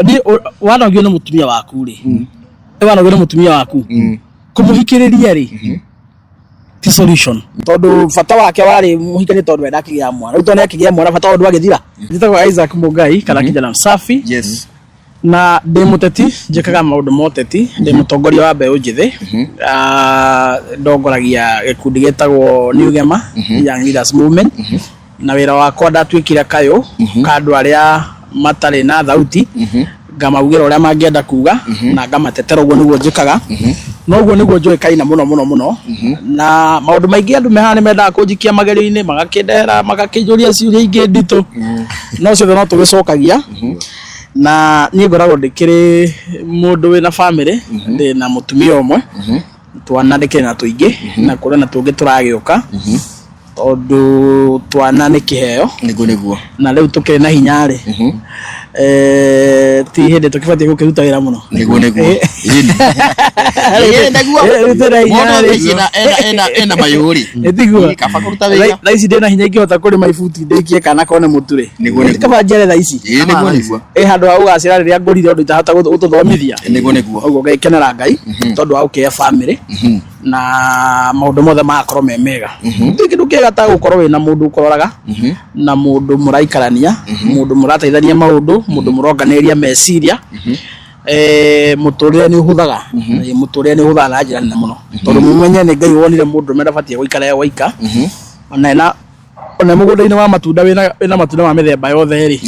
Niĩ wanogio nĩ mũtumia waku rĩ, wanogio nĩ mũtumia waku, kũmũhikĩrĩria rĩ ti solution, tondũ bata wake warĩ mũhikanie tondũ wenda akĩgĩa mwana. Rĩu tondũ nĩ akĩgĩa mwana, bata wa ndwagĩthira. Njĩtagwo Isaac Mũngai kana Kijana Msafi. Na ndĩ mũteti, njĩkaga maũndũ ma ũteti, ndĩ mũtongoria wa mbeũ njĩthĩ. Ah, ndongoragia gĩkundi gĩtagwo New Gema Young Leaders Movement, na wĩra wakwa ndatuĩkire kayũ ka andũ arĩa matarĩ na thauti, ngamaugĩra ũrĩa mangĩenda kuga na ngamatetera. Ũguo nĩguo njĩkaga, na ũguo nĩguo njũĩkaine mũno mũno mũno. Na maũndũ maingĩ andũ me haha nĩ mendaga kũnjikia magerio-inĩ, magakĩndehera, magakĩnjũria ciũria ingĩ nditũ, no ciothe no tũgĩcokagia. Na niĩ ngoragwo ndĩkĩrĩ mũndũ wĩna bamĩrĩ, ndĩ na mũtumia ũmwe, twana ndĩkĩrĩ na tũingĩ, na kũrĩ na tũngĩ tũragĩũka, tondũ twana nĩ kĩheo. Nĩguo. Na rĩu tũkĩrĩ na hinya rĩ, ti hĩndĩ tũkĩbatiĩ gũkĩruta wĩra mũno. Nĩguo. Ĩĩ, nĩguo. Rĩu twĩna hinya Mũndũ rĩ. thaa ici ena mayũ rĩ. Ĩtiguo. Ĩ, kaba kũruta wĩra. Thaa ici ndĩna hinya, ingĩhota kũrĩma ibuti ndĩkie kana kone mũtu rĩ. Nĩguo. Kaba njere thaa ici. Ĩĩ, nĩguo. Ĩ handũ ha gũgacĩra rĩrĩa ngũrire ũndũ itahota gũtũthomithia. Nĩguo. Ũguo ngaikenera Ngai tondũ wa gũkĩhe bamĩrĩ na maũndũ mothe magakorwo me mega. Gũtirĩ kĩndũ kĩega ta gũkorwo wĩna mũndũ ũkũroraga na mũndũ mũraikarania, mũndũ mũrateithania maũndũ, mũndũ mũronganĩrĩria meciria. Mũtũrĩre nĩ ũhũthaga. Mũtũrĩre nĩ ũhũthaga na njĩra nene mũno, tondũ mũmenye nĩ Ngai wonire mũndũrũme ndabatiĩ gũikara e waika. Ona mũgũnda-inĩ wa matunda wĩna matunda ma mĩthemba yothe rĩ,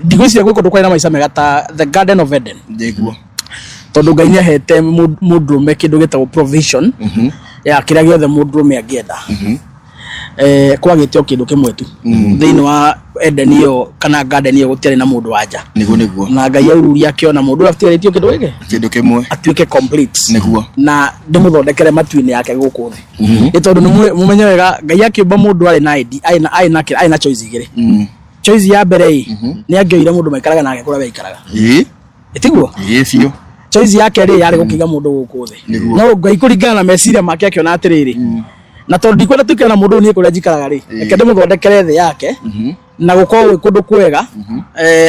ndigwĩciria gwĩ kũndũ kwarĩ na maica mega ta the Garden of Eden, tondũ Ngai nĩ ahete mũndũrũme kĩndũ gĩtagwo provision ya kĩrĩa gĩothe mũndũrũme angĩenda. Kwagĩte o kĩndũ kĩmwe tu thĩinĩ wa Eden ĩyo kana garden ĩyo, gũtiarĩ na mũndũ wa nja. Nĩguo. Na Ngai aururia akĩona mũndũ ũrĩa atigarĩtio kĩndũ gĩkĩ Kĩndũ kĩmwe. atuĩke complete na ndĩmũthondekere matu-inĩ yake gũkũ thĩ, nĩ tondũ nĩ mũmenye wega Ngai akĩũmba mũndũ arĩ na ID, arĩ na choice igĩrĩ. Choice ya mbere ĩ nĩ angĩoire mũndũ maikaraga nake kũrĩa we aikaraga. Ĩtiguo? Ĩĩ, biũ. Choice ya kerĩ yarĩ gũkĩiga mũndũ gũkũ thĩ. No Ngai kũringana na meciria make akĩona atĩrĩrĩ, na tondũ ndikwenda tuikare na mũndũ ũyũ niĩ kũrĩa njikaraga rĩ, reke ndĩmũthondekere thĩ yake na gũkorwo gwĩ kũndũ kwega,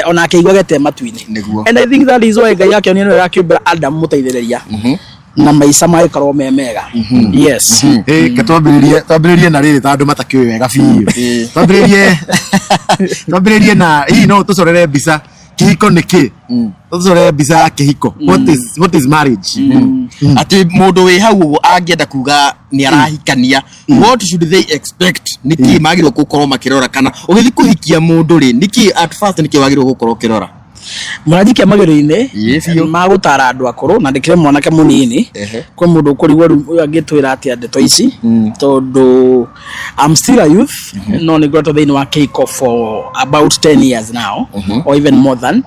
ona akĩiguage te matu-inĩ. And I think that is why Ngai akĩonire nĩwe akĩũmbĩra Adam mũteithĩrĩria na maica magĩkorwo me mega, yes. Ĩ, ke twambĩrĩrie na rĩrĩ, ta andũ matakĩũĩ wega biũ. Twambĩrĩrie na hihi no tũcorere mbica kĩhiko nĩ kĩ, tũcorere mbica ya kĩhiko, what is marriage? Atĩ mũndũ wĩ hau ũguo angĩenda kuga nĩ arahikania, what should they expect? Nĩ kĩĩ magĩrĩirwo gũkorwo makĩrora, kana ũgĩthiĩ kũhikia mũndũ rĩ, nĩ kĩĩ at first, nĩ kĩĩ wagĩrĩirwo gũkorwo ũkĩrora? Mũranjikia magerio-inĩ Ĩĩ, biũ. ma gũtara andũ akũrũ, na ndĩkĩrĩ mwanake mũnini. Kwĩ mũndũ ũkũrigwo rĩu ũyũ angĩtwĩra atĩa ndeto ici, tondũ I'm still a youth, no nĩ ngoretwo thĩinĩ wa kĩhiko for about 10 years now or even more than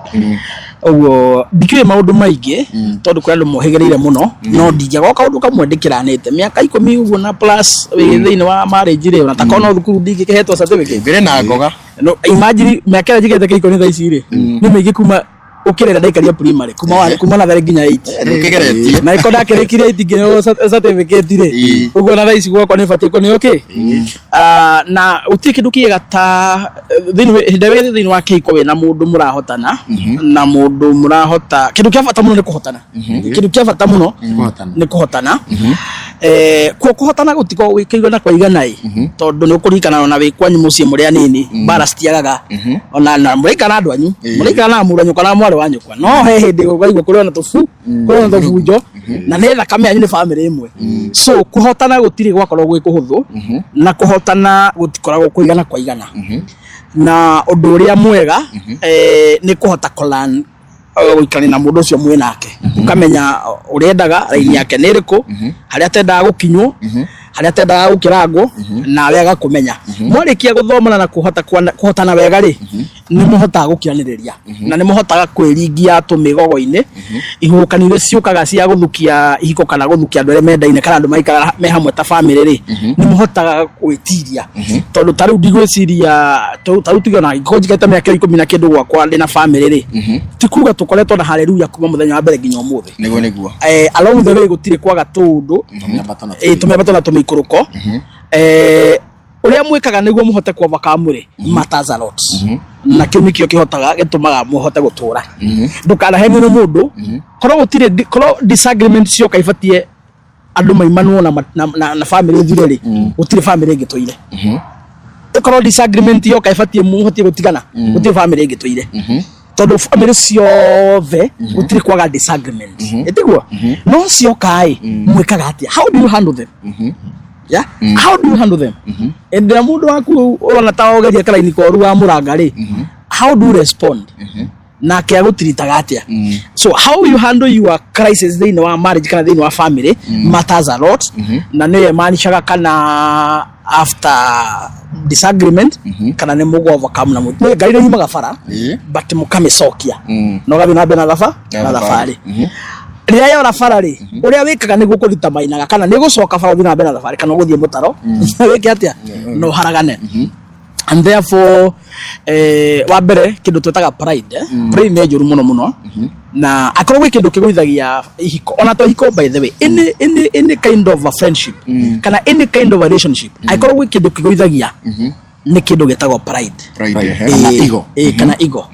ũguo. Ndikĩũĩ maũndũ maingĩ tondũ kwĩ andũ mohĩgĩrĩire mũno, no ndingĩaga o kaũndũ kamwe ndĩkĩranĩte mĩaka 10 ũguo na plus wĩ thĩinĩ wa marriage rĩ, ona takorwo no thukuru ndingĩkĩhetwo certificate. Ngĩrĩ na ngoga. No imagine mĩaka ĩrĩa njigĩte kĩhiko nĩ thaa ici rĩ, nĩ mĩingĩ kuma ũkĩrera ndaikaria primary kuma natharĩ nginya 8. Ndũkĩgeretie. Na ĩko ndakĩrĩkirie 8 ngĩheo certificate rĩ, ũguo na thaa ici gwakwa nĩ batiĩ kũneo kĩ. Ah, na gũtirĩ kĩndũ kĩega ta hĩndĩ ĩrĩa wĩ thĩinĩ wa kĩhiko wĩna mũndũ mũrahotana na mũndũ mũrahota. Kĩndũ kĩa bata mũno nĩ kũhotana. Kĩndũ kĩa bata mũno Kũhotana. nĩ kũhotana. Kuo kũhotana gũtikoragwo gwĩ kũigana kwa igana ĩ, tondũ nĩ ũkũririkana ona wĩ kwanyu mũciĩ mũrĩ anini mbara citiagaga, ona na mũraikara na andũ anyu, mũraikara na mũrũ wa nyũkwa na mwarĩ wa nyũkwa, no he hĩndĩ ũkaigua kũrĩ ona tũbu kũrĩ ona tũbunjo, na nĩ thakame yanyu, nĩ bamĩrĩ ĩmwe. So kũhotana gũtirĩ gwakorwo gwĩ kũhũthũ, na kũhotana gũtikoragwo kũigana kwa igana. Na ũndũ ũrĩa mwega nĩ kũhota kũlearn gũikarania na mũndũ ũcio mwĩ nake, ũkamenya ũrĩa endaga, raini yake nĩ ĩrĩkũ, harĩa atendaga gũkinywo, harĩa atendaga gũkĩrangwo, nawe agakũmenya. Mwarĩkia gũthomana na kũhota kũhotana wega rĩ, nĩ mũhotaga gũkiranĩrĩria na nĩ mũhotaga kwĩringia tũmĩgogo-inĩ ihuhũkanio iria ciũkaga cia gũthukia ihiko kana gũthukia andũ arĩa mendaine kana andũ maikaraga me hamwe ta bamĩrĩ rĩ, nĩ mũhotaga gwĩtiria. Tondũ ta rĩu ndigwĩciria ta rĩu tuge ona angĩkorwo njikarĩte mĩaka 10 na kĩndũ gwakwa ndĩ na bamĩrĩ rĩ, ti kuga tũkoretwo na haleluya kuma mũthenya wa mbere nginya ũmũthĩ. Nĩguo. Along the way gũtirĩ kwaga tũũndũ Tũmĩambato na tũmĩambato na tũmĩikũrũko. Ũrĩa mwĩkaga nĩguo mũhote ku overcome rĩ matters a lot, na kĩu nĩkĩo kĩhotaga gĩtũmaga mũhote gũtũra. Ndũkanahenio nĩ mũndũ. Korwo gũtirĩ, korwo disagreement cioka ibatie andũ maimanwo na family ĩthire rĩ, gũtirĩ family ĩngĩtũire. Ĩkorwo disagreement yoka ĩbatie mũhotie gũtigana, gũtirĩ family ĩngĩtũire, tondũ family ciothe gũtirĩ kwaga disagreement, ĩtiguo? No cioka ĩ, mwĩkaga atĩa? How do you handle them? Yeah, how do you handle them? Hĩndĩ ĩrĩa mũndũ waku ũrona ta ogeria karaini koru wa mũranga rĩ, how do you respond? Nake agũtiritaga atĩa? So how you handle your crisis thĩinĩ wa marriage kana thĩinĩ wa family matters a lot, na nĩyo ĩmaanishaga kana after disagreement kana nĩ mũgũ overcome na mũtu ngari nĩ yumaga bara, but mũkamĩcokia na ũgathiĩ na mbere na Na na thabarĩ. thabarĩ. Rĩrĩa yora bara rĩ, ũrĩa wĩkaga nĩguo kũritamainaga kana nĩ gũcoka bara ũthiĩ na mbere na thabarĩ, kana ũgũthiĩ mũtaro wĩke atĩa na ũharagane. And therefore, wa mbere kĩndũ twĩtaga pride, Pride nĩ njũru mũno mũno, na akorwo gwĩ kĩndũ kĩgũithagia ihiko, ona to ihiko by the way, any kind of a friendship kana any kind of a relationship, angĩkorwo gwĩ kĩndũ kĩgũithagia nĩ kĩndũ gĩtagwo pride. Pride, ehe. Kana ego. Kana ego,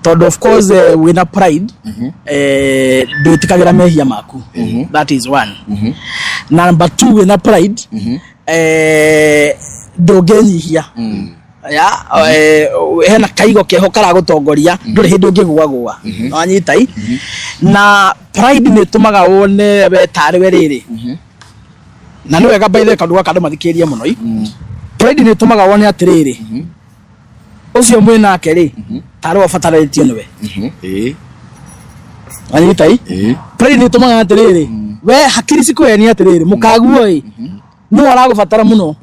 tondũ of course, wĩna pride, ndwĩtĩkagĩra mehia maku. That is one. Na number two, wĩna pride, ndũngĩnyihia ya hena kaigo keho karagũtongoria, ndũrĩ hĩndĩ ũngĩgũagũa wanyita i. Na pride nĩ ĩtũmaga wone we tarĩ we rĩrĩ, na nĩ wega by the way kaũndũ gaka andũ mathikĩrĩrie mũno i. Pride nĩ ĩtũmaga wone atĩrĩrĩ, ũcio mwĩ nake rĩ, tarĩ we ũbataranĩtio nĩwe. Wanyita i? Pride nĩ ĩtũmaga atĩrĩrĩ, we hakiri cikũhenia atĩrĩrĩ, mũkaguo ĩ nĩwe aragũbatara mũno.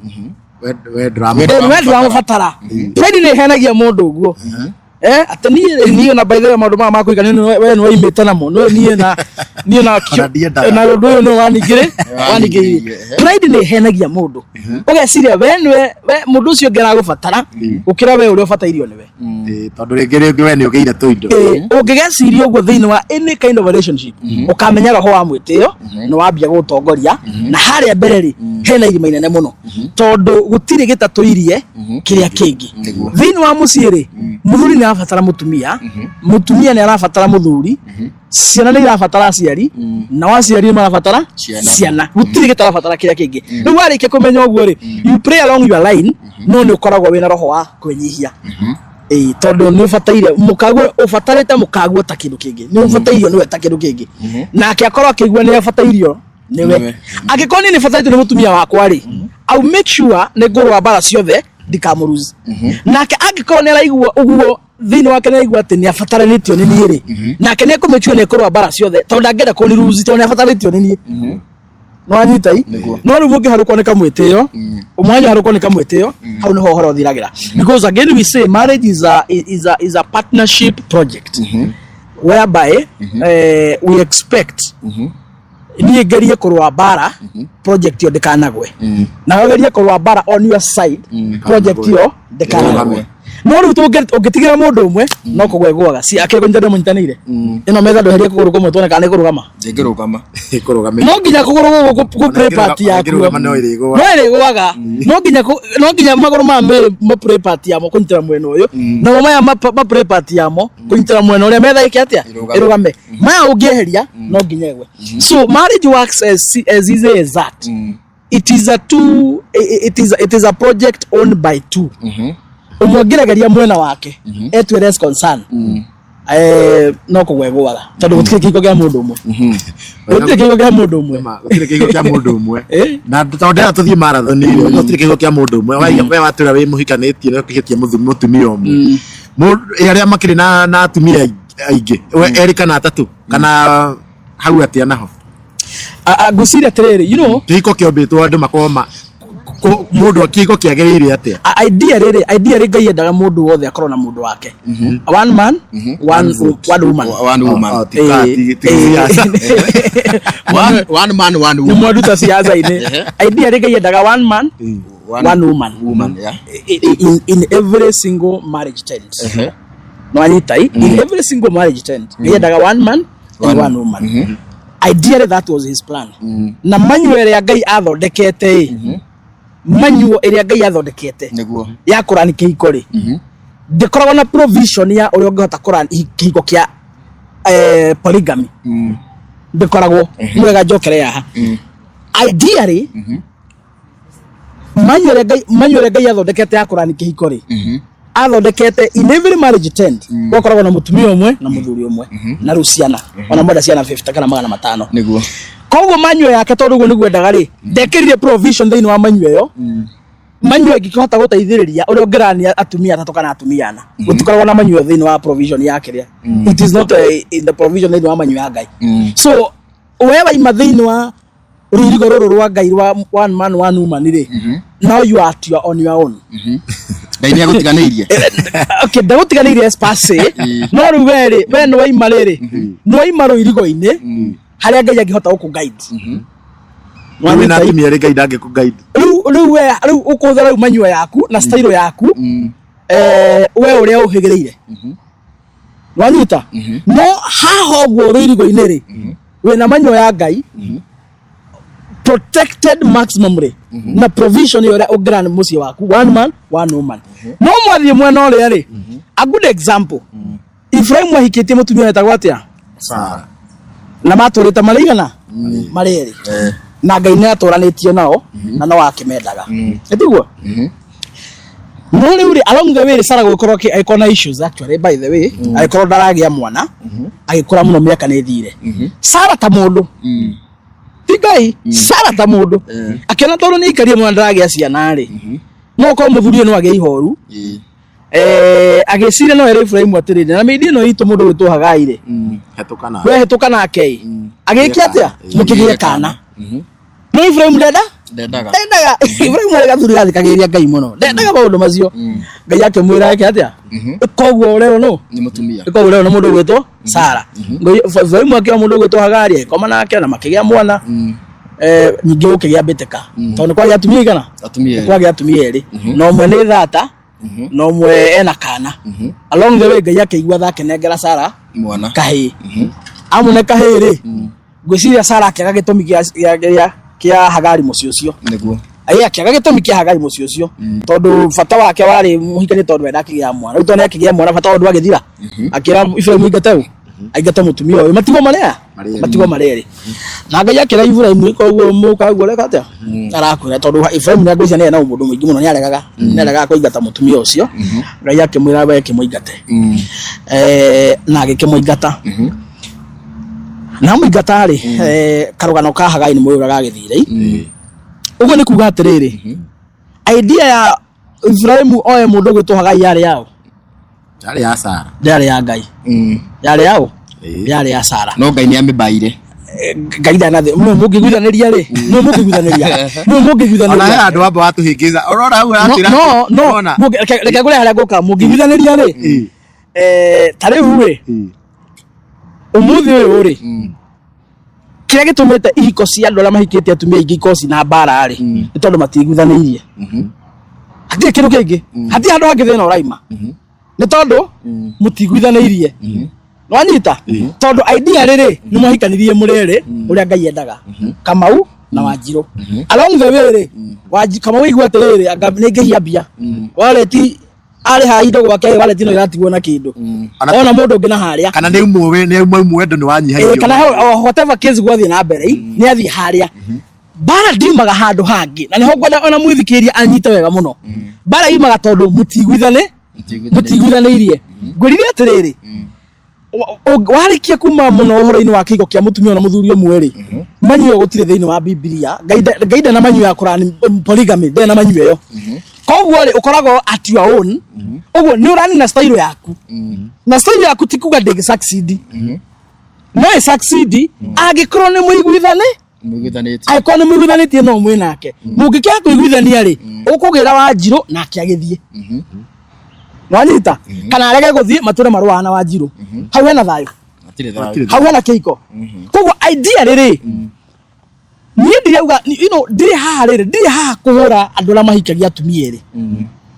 We drama. We ndũramũbatara. Pride nĩ ĩhenagia mũndũ ũguo, atĩ niĩ na by the way maũndũ maya ma kũhikania we nĩ waimĩte namo, no niĩ na Ona ndiendaga. Na ũndũ ũyũ nĩ waningĩrĩ. Pride nĩ ĩhenagia mũndũ ũgeciria we nĩwe we mũndũ ũcio ũngĩ aragũbatara gũkĩra we ũrĩa ũbatairio nĩwe. Tondũ rĩngĩ we nĩ ũgĩire tũindo. Ũngĩgeciria ũguo thĩinĩ wa any kind of relationship, ũkamenya roho wa mwĩtĩo nĩ wambia gũgũtongoria, na harĩa mbere rĩ hena irima inene mũno, tondũ gũtirĩ gĩtatũirie kĩrĩa kĩngĩ. Thĩinĩ wa mũciĩ rĩ, mũthuri nĩ arabatara mũtumia, mũtumia nĩ arabatara mũthuri, ciana nĩ irabatara aciari, nao aciari nĩ marabatara Ciana. ciana. Gũtirĩ gĩtarabatara kĩrĩa kĩngĩ. Rĩu warĩkia kũmenya ũguo rĩ, you play along your line, no nĩ ũkoragwo wĩna roho wa kwĩnyihia. Ĩĩ, tondũ nĩ ũbataire mũkaguo, ũbatarĩte mũkaguo ta kĩndũ kĩngĩ, nĩ ũbatairio nĩwe ta kĩndũ kĩngĩ, nake akorwo akĩigua nĩ abatairio nĩwe. Nĩwe. Angĩkorwo niĩ nĩ batarĩtio nĩ mũtumia wakwa rĩ, I'll make sure nĩ ngũrũa mbara ciothe ndikamũruzi. Nake angĩkorwo nĩ araigua ũguo thĩinĩ wake, nĩ araigua atĩ nĩ abataranĩtio nĩ niĩ rĩ, nake nĩ ekũmake sure nĩ ekũrũa mbara ciothe, tondũ ndangĩenda kũniruzi, tondũ nĩ abataranĩtio nĩ niĩ. Nĩwanyita i? No rĩu mũngĩharũkwo nĩ kamwĩtĩo, ũmwe harũkwo nĩ kamwĩtĩo, hau nĩho ũhoro ũthiragĩra, because again we say marriage is a partnership project whereby we expect niĩ ngerie kũrũa mbara project ĩyo ndĩkanagwe, nawe ũgerie kũrũa mbara on your side project ĩyo ndĩkanagwe. No rĩu ũngĩtigĩra mũndũ ũmwe no kũgwa ĩgũaga si akĩrĩ kũnyitanĩra mũnyitanĩire ĩno metha, ndweherie kũgũrũ kũmwe tuone kana nĩ kũrũgama. Ndĩngĩrũgama. Ĩkũrũgamĩte. No nginya kũgũrũ gũkũ gũ play part yakuo. Ĩngĩrũgama no ĩrĩgũaga. No ĩrĩgũaga. No nginya magũrũ maya merĩ ma play part yamo kũnyitĩra mwena ũyũ, namo maya ma play part yamo kũnyitĩra mwena ũrĩa, metha ĩke atĩa? Ĩrũgame. Ĩrũgame. Maya ũngĩeheria no nginya ĩgwe. So marriage works as easy as that. It is a project owned by two. Ũmwe angĩregeria mwena wake etue less concern, no kũgwa ĩgũaga, tondũ gũtirĩ kĩhiko kĩa mũndũ ũmwe, gũtirĩ kĩhiko kĩa mũndũ ũmwe. Ma, gũtirĩ kĩhiko kĩa mũndũ ũmwe. Eh? Na tondũ ndĩrenda tũthiĩ marathon rĩ, gũtirĩ kĩhiko kĩa mũndũ ũmwe. We watwĩra wĩ mũhikanĩtie na ũkĩhĩtie mũtumia ũmwe. Arĩa makĩrĩ na atumia aingĩ, we erĩ kana atatũ kana hau atĩa naho? Ngwĩciria atĩrĩrĩ, Kĩhiko kĩombĩtwo andũ makorwo ma mũndũ, kĩhiko kĩagĩrĩire atĩa? Idea rĩrĩ, idea rĩ, Ngai endaga mũndũ wothe akorwo na mũndũ wake, one man, one woman. One woman. Oh, ti siasa. One man, one Nĩ woman. mwanduta siasa-inĩ. Idea rĩ, Ngai endaga one man, one woman Woman, yeah. In every single marriage tent. No anyita i? In every single marriage tent, Ngai endaga one man and one woman. Ideally that was his plan, na manual ĩrĩa Ngai athondekete ĩ. Manyuo ĩrĩa Ngai athondekete Nĩguo. ya kũrani kĩhiko rĩ, ndĩkoragwo na provision ya ũrĩa ũngĩhota kũrani kĩhiko kĩa polygamy. Ndĩkoragwo mwega. Njokere haha. Ideally, manyuo ĩrĩa Ngai athondekete ya kũrani kĩhiko rĩ, athondekete in every marriage tent gwakoragwo na mũtumia ũmwe na mũthuri ũmwe na rĩu ciana, ona mwenda ciana 50 kana 500. Koguo manyuo yake, tondũ ũguo nĩguo endaga rĩ, ndekĩrire provision thĩinĩ wa manyuo ĩyo, manyuo ĩngĩkĩhota gũteithĩrĩria ũrĩa ũngĩrania atumia atatũ kana atumia ana. Gũtikoragwo na manyuo thĩinĩ wa provision ya kĩrĩa. It is not in the provision thĩinĩ wa manyuo ya Ngai. So we waima thĩinĩ wa rũirigo rũrũ rwa Ngai rwa one man, one woman rĩ, now you are at your on your own. Ngai nĩ agũtiganĩirie. Okay, ndagũtiganĩirie as per se, no rĩu we rĩ, we nĩ waima rĩrĩ, nĩ waima rũirigo-inĩ harĩa Ngai angĩhota gũkũ guide. Rĩu wĩna atumia rĩ, Ngai ndangĩkũ guide. Rĩu we rĩu ũkũhũthĩra rĩu manyua yaku na style yaku, we ũrĩa ũhĩgĩrĩire, wanyita. No haha ũguo rũirigo-inĩ rĩ, wĩna manyua ya Ngai protected maximum rĩ, na provision ĩyo ũrĩa ũngĩrani mũciĩ waku, one man, one woman. No mwathiĩ mwena ũrĩa rĩ, a good example, Ibrahim ahikĩtie mũtumia wetagwo atĩa? Sara. Na matũrĩte marĩ igana marĩ erĩ, na Ngai nĩ atũranĩtie nao na no akĩmendaga, nĩtiguo? No rĩu rĩ, along the way rĩ, Sara gũgĩkorwo agĩkorwo na issues. Actually, by the way, agĩkorwo ndaragĩa mwana, agĩkũra mũno, mĩaka nĩ ĩthire. Sara ta mũndũ, ti Ngai, Sara ta mũndũ akĩona tondũ nĩ aikarie mwana ndaragĩa ciana rĩ, no korwo mũthuri ũyũ no agĩe ihoru. Agĩciria no ere Ibrahim atĩrĩrĩ, na mĩindi ĩno itũ mũndũ gwĩtwo Hagai rĩ, Hetũka na we hĩtũka nake ĩ, agĩke atĩa? Mũkĩgĩe kana. No Ibrahim ndenda. Ndendaga. Ndendaga. Ibrahim arĩ gathuri gathikagĩrĩria Ngai mũno, ndendaga maũndũ macio. Ngai akĩmwĩra eke atĩa? Koguo ũrerwo nũ? Nĩ mũtumia. Koguo ũrerwo nĩ mũndũ ũgwĩtwo Sara. Ibrahim akĩoya mũndũ ũgwĩtwo Hagari, agĩkoma nake na makĩgĩa mwana. Ningĩ gũkĩgĩa mbĩtĩka tondũ nĩ kwagĩa atumia igana? Atumia nĩ erĩ. Kwagĩa atumia erĩ, na ũmwe nĩ thata na ũmwe ena kana. Along the way, Ngai akĩigua tha, akĩnengera Sara mwana. Kahĩĩ. Amũne kahĩĩ rĩ, ngwĩciria Sara akĩaga gĩtũmi kĩa Hagari mũciĩ ũcio. Aĩ akĩaga gĩtũmi kĩa Hagari mũciĩ ũcio, tondũ bata wake warĩ mũhikanie, tondũ enda akĩgĩa mwana. Rĩu tondũ nĩ akĩgĩa mwana, bata wa ũndũ agĩthira, akĩra Ibrahim aingate ũ, aingate mũtumia ũyũ, matigwo marĩa Marĩ erĩ. Matigwo marĩ erĩ. Na Ngai akĩra Ibrahim, koguo mũka ũguo ũreka atĩa arakwĩra, tondũ Ibrahim nĩ ngwĩciria nĩ na ũmũndũ mũingĩ mũno, nĩ aregaga kũingata mũtumia ũcio. Ngai akĩmwĩra we kĩmũingate. Na agĩkĩmũingata. Na mũingata rĩ, karũgano ka Hagai nĩ mũĩ ũrĩa gagĩthire. Ũguo nĩ kuga atĩrĩrĩ, idea ya Ibrahim oe mũndũ ũgwĩtwo Hagai yarĩ yao? Yarĩ ya Sara. Yarĩ ya Ngai? Yarĩ yao? Yarĩ ya Sara. No Ngai nĩ amĩbaire. Ngai ndanathĩ no mũngĩiguithanĩria rĩ, no mũngĩiguithanĩria, no Ona he mũngĩiguithanĩria. handũ wamba watũhĩngĩca, ũrona hau No, aratwĩra no Ũrona? Reke ngũre harĩa ngũka mũngĩiguithanĩria rĩ. Ta rĩu rĩ, ũmũthĩ ũyũ rĩ, kĩrĩa gĩtũmĩte ihiko cia andũ arĩa mahikĩtie atumia aingĩ ikorwo cina mbara rĩ, nĩ tondũ matiiguithanĩirie. Hatirĩ kĩndũ kĩngĩ, hatirĩ handũ hangĩ thĩna ũraima, nĩ tondũ mũtiguithanĩirie. Nwanyita? Tondũ idea rĩrĩ, nĩ mwahikanirie mũrĩ erĩ ũrĩa Ngai endaga, Kamau na Wanjirũ. Along the way rĩ, Kamau aigua atĩrĩrĩ, anga nĩ ngĩhia mbia wallet, arĩha indo gwake, wallet no ĩratigwo na kĩndũ, ona mũndũ ũngĩ na harĩa. Kana nĩ umwe nĩ umwe mwendo nĩ Eh, wanyihairio. Kana whatever case gwathiĩ na mbere, nĩ athiĩ harĩa. Mbara ndiumaga handũ hangĩ, na nĩho ngwenda ona mwĩthikĩrĩria anyite wega mũno. Mbara yumaga tondũ mũtiguithanĩirie. Ngwĩrire atĩrĩrĩ, warĩkia kuma mũno ũhoro-inĩ wa kĩhiko kĩa mũtumia na mũthuri ũmwe rĩ, manyu ĩyo gũtirĩ thĩinĩ wa Bibilia. Ngai ndarĩ na manyu ya kũrani polygamy, ndarĩ na manyu ĩyo. Koguo rĩ, ũkoragwo at your own. Ũguo nĩ ũranina style yaku, na style yaku ti kuga ndĩngĩ succeed, no ĩ succeed angĩkorwo nĩ mũiguithane. Mũiguithanĩtie. Angĩkorwo nĩ mũiguithanĩtie, no mwĩ nake. Mũngĩkĩaga kũiguithania rĩ, ũkũgĩra Wanjirũ nake agĩthiĩ, wanyita, kana arege gũthiĩ, matũre marũaga na Wanjirũ. Hau hena thayũ? Hatirĩ thayũ. Hau hena kĩhiko? Koguo idea rĩrĩ, niĩ ndirauga, ndirĩ haha rĩrĩ, ndirĩ haha kũhũra andũ arĩa mahikagia atumia erĩ,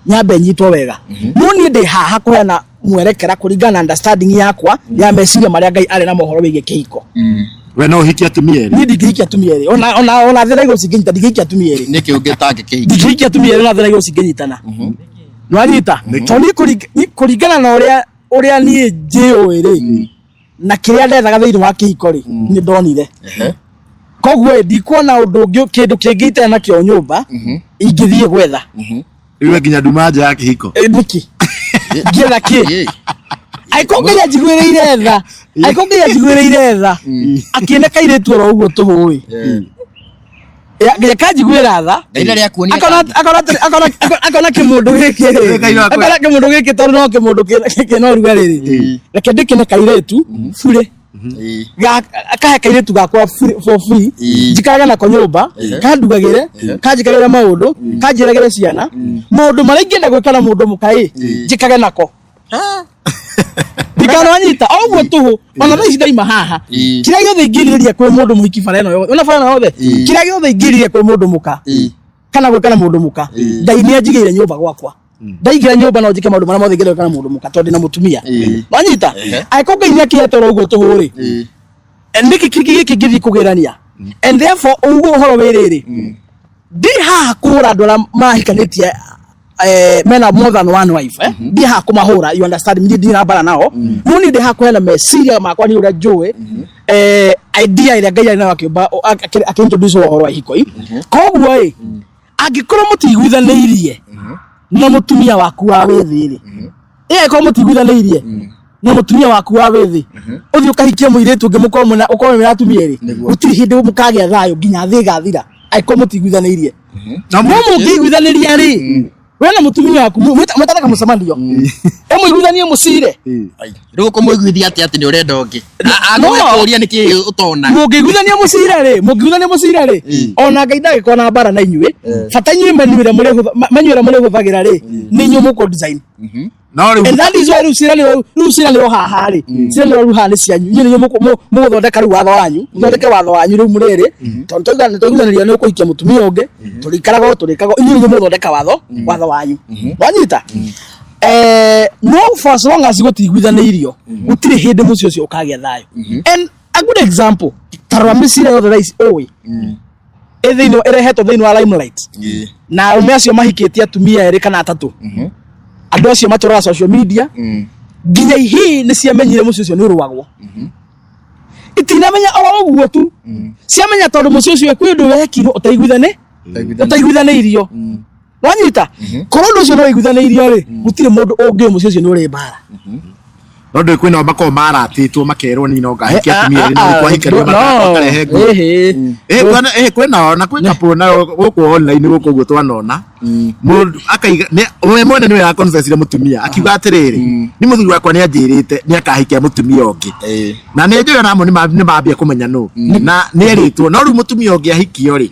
nyambe nyitwo wega. No niĩ ndĩ haha kũheana mwerekera kũringana na understanding yakwa ya meciria marĩa Ngai arĩ na mohoro wĩgiĩ kĩhiko. We no ũhikie atumia erĩ? Niĩ ndingĩhikia atumia erĩ, ona thĩ na igũrũ cingĩnyita, ndingĩhikia atumia erĩ. Nĩkĩ ũngĩtangĩkĩhikia? Ndingĩhikia atumia erĩ ona thĩ na igũrũ cingĩnyitana. Nĩwanyita? Tondũ niĩ kũringana na ũrĩa niĩ njĩũĩ rĩ, na kĩrĩa ndethaga thĩinĩ wa kĩhiko rĩ, nĩ ndonire. Koguo ĩ, ndikuona ũndũ ũngĩ, kĩndũ kĩngĩ itarĩ nakĩo nyũmba ingĩthiĩ gwetha. Rĩu we nginya nduma nja ya kĩhiko. Ĩ, nĩkĩ ngĩetha kĩ? Angĩkorwo Ngai anjiguĩrĩire tha, angĩkorwo Ngai anjiguĩrĩire tha akĩne kairĩtu oro ũguo tũhũ ĩ, nginya kanjiguĩra tha. Ngai ndarĩ akuonia. Akona kĩmũndũ gĩkĩ rĩ, Ngai no akwe- akona kĩmũndũ gĩkĩ tondũ no kĩmũndũ kĩna ũrugarĩ rĩ, reke ndĩkĩne kairĩtu burĩ. Kahe kairĩtu gakwa for free, njikarage nako nyũmba, kandugagĩre, kanjikagĩre maũndũ, kanjĩragĩre ciana maũndũ marĩa ingĩenda gwĩka na mũndũ mũka ĩ, njikage nako. Ndikananyita o ũguo tũhũ. Ona thaa ici ndaima haha, kĩrĩa gĩothe ingĩrirĩria kwĩ mũndũ mũhiki bara ĩno yothe, ona bara ĩno yothe, kĩrĩa gĩothe ingĩrirĩria kwĩ mũndũ mũka kana gwĩka na mũndũ mũka, Ngai nĩ anjigĩire nyũmba gwakwa. Ndaingĩra nyũmba no njĩke maũndũ marĩa mothe ingĩenda gwĩka na mũndũ mũka tondũ ndĩna mũtumia. Wanyita? Angĩkorwo Ngai nĩ akĩhete oro ũguo tũhũ rĩ, nĩkĩ kĩngĩ gĩkĩ ngĩthiĩ kũgĩrania? And therefore ũguo ũhoro wĩ rĩrĩ, ndĩ haha kũhũra andũ arĩa mahikanĩtie mena more than one wife, eh? Ndĩ haha kũmahũra, you understand me? Ndirĩ na mbara nao, no niĩ ndĩ haha kũheana meciria makwa nĩ ũrĩa njũĩ, idea ĩrĩa Ngai arĩ nayo akĩũmba, akĩ-introduce ũhoro wa ihiko. Koguo ĩ, angĩkorwo mũtiiguithanĩirie na mũtumia waku wa wĩthĩ rĩ, ĩ, angĩkorwo mũtiiguithanĩirie na mũtumia waku wa wĩthĩ, ũthiĩ ũkahikie mũirĩtu ũngĩ, mũkorwo mwĩna, ũkorwo wĩna atumia erĩ, gũtirĩ hĩndĩ mũkagĩa thayũ nginya thĩ ĩgathira angĩkorwo mũtiiguithanĩirie. No mũngĩiguithanĩria rĩ, we na mũtumia waku mwĩtanaga mũcemanio, ĩmũiguithanie, mũcire. Rĩu ũkũmũiguithia atĩa atĩ nĩ ũrenda ũngĩ? No. Agũkũria nĩkĩ ũtona? Mũngĩiguithania mũcire rĩ, mũngĩiguithania mũcire rĩ, ona Ngai ndagĩkorwo na mbara na inyuĩ. Bata inyuĩ menu ĩrĩa mũrĩhũthagĩra rĩ, nĩ inyuĩ mũkũ design. No rĩu And that is why rĩu ciranĩro haha rĩ, ciranĩro rĩu haha nĩ cianyu inyuĩ, nĩ mũgũthondeka rĩu watho wanyu, mũthondeke watho wanyu rĩu mũrĩrĩ, tondũ nĩ twaiguithanĩria nĩ ũkũhikia mũtumia ũngĩ, tũrĩikaraga tũrĩkaga, inyuĩ nĩ mũgũthondeka watho wanyu. Wanyita? No for as long as gũtiiguithanĩirio, gũtirĩ hĩndĩ mũciĩ ũcio ũkagĩa thayũ. And a good example, tarora mĩciĩ yothe thaa ici ũĩ ĩ thĩinĩ, ĩrehetwo thĩinĩ wa limelight na arũme acio mahikĩtie atumia erĩ kana atatũ, andũ acio matũraga social media, nginya ihii nĩ ciamenyire mũciĩ ũcio nĩ ũrũagwo. Itinamenya oro ũguo tu, ciamenya tondũ mũciĩ ũcio kwĩ ũndũ wekirwo ũtaiguithanĩirio. Wanyita? Korwo ũndũ ũcio nĩ waiguithanĩirio rĩ, gũtirĩ mũndũ ũngĩ mũciĩ ũcio nĩ ũrĩ mbara. No ndũĩ kwĩna makoragwo maratĩtwo makerwo ni no ngahikia atumia erĩ, no kwahikanio makarehe nguo. Kwĩna ona kwĩ couple nayo gũkũ online gũkũ ũguo twanona mũndũ akaiga we mwene nĩwe aconfessire mũtumia akiuga atĩrĩrĩ, ni mũthuri wakwa nĩ anjĩrĩte nĩ akahikia mũtumia ũngĩ, na nĩ njũĩ ona amwe nĩ mambia kũmenya nũ na nĩ erĩtwo. No rĩu mũtumia ũngĩ ahikio rĩ,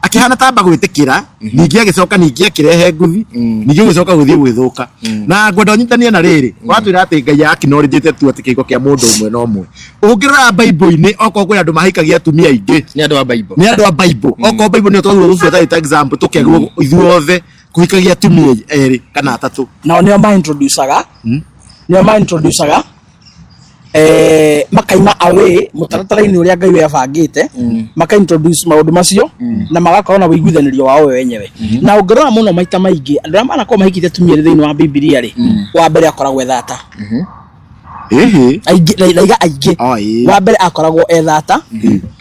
akĩhana tamba gwĩtĩkĩra, ningĩ agĩcoka ningĩ akĩrehe nguthi, ningĩ gũgĩcoka gũthiĩ gwĩthũka. Na ngwenda ũnyitanie na rĩrĩ watwĩra atĩ Ngai acknowledgĩte tu atĩ kĩhiko kĩa mũndũ ũmwe na ũmwe. Ũngĩrora Bible-inĩ, okorwo kwĩ andũ mahikagia atumia aingĩ, Nĩ andũ a Bible. Nĩ andũ a Bible. Okorwo Bible nĩyo twagĩrĩirwo gũbuata ĩta example, tũkerwo ithuothe kũhikagia atumia erĩ kana atatũ. Nao nĩo ma-introducaga, nĩo ma-introducaga makaima away mũtaratara-inĩ ũrĩa Ngai we abangĩte, maka introduce maũndũ macio na magakorwo na ũiguithanĩrio wao we wenyewe. Na ũngĩrora mũno maita maingĩ, andũ arĩa manakorwo mahikĩte atumia erĩ thĩinĩ wa Bibilia rĩ, wa mbere akoragwo ethata. Aingĩ raiga aingĩ. Oh, ĩĩ. Wa mbere akoragwo ethata,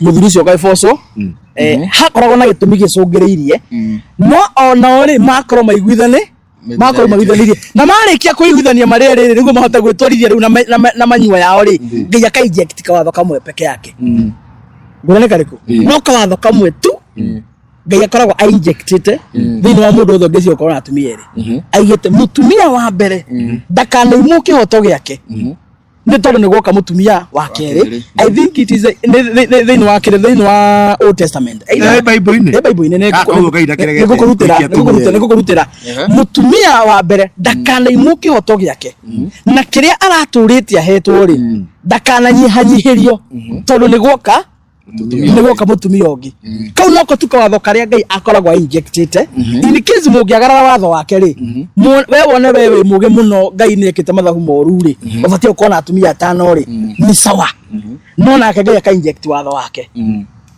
mũthuri ũcio ũkaibocwo. Hakoragwo na gĩtũmi gĩcũngĩrĩirie, no onao rĩ, makorwo maiguithane, makorwo maiguithanĩirie na marĩkia kũiguithania marĩ erĩ rĩ, nĩguo mahote gwĩtwarithia rĩu na manyua yao rĩ, Ngai aka inject kawatho kamwe peke yake. Ngũrani karĩkũ? No kawatho kamwe tu Ngai akoragwo ainjectĩte thĩinĩ wa mũndũ wothe ũngĩciria gũkorwo na atumia erĩ. Aigĩte mũtumia wa mbere ndakanaimwo kĩhoto gĩake nĩ tondũ nĩ gwoka mũtumia wa kerĩ. Kerĩ. I think it is thĩinĩ wa kĩrĩ, thĩinĩ wa Old Testament. Bible-inĩ? Eh, Bible-inĩ nĩ Ah, koguo Ngai ndakeregete nĩngũkũrutĩra kũhikia atumia erĩ. nĩngũkũrutĩra mũtumia wa mbere ndakanaimwo kĩhoto gĩake na kĩrĩa aratũrĩte ahetwo rĩ, ndakananyihanyihĩrio tondũ nĩ gwoka. Nĩ gwoka mũtumia ũngĩ. Kau noko tu kawatho karĩa Ngai akoragwo injectĩte in case mũngĩagarara watho wake rĩ, we wone we wĩ mũgĩ mũno, Ngai nĩ ekĩte mathabu moru rĩ, ũbatiĩ gũkorwo na atumia atano rĩ, nĩ sawa. No nake Ngai aka inject watho wake,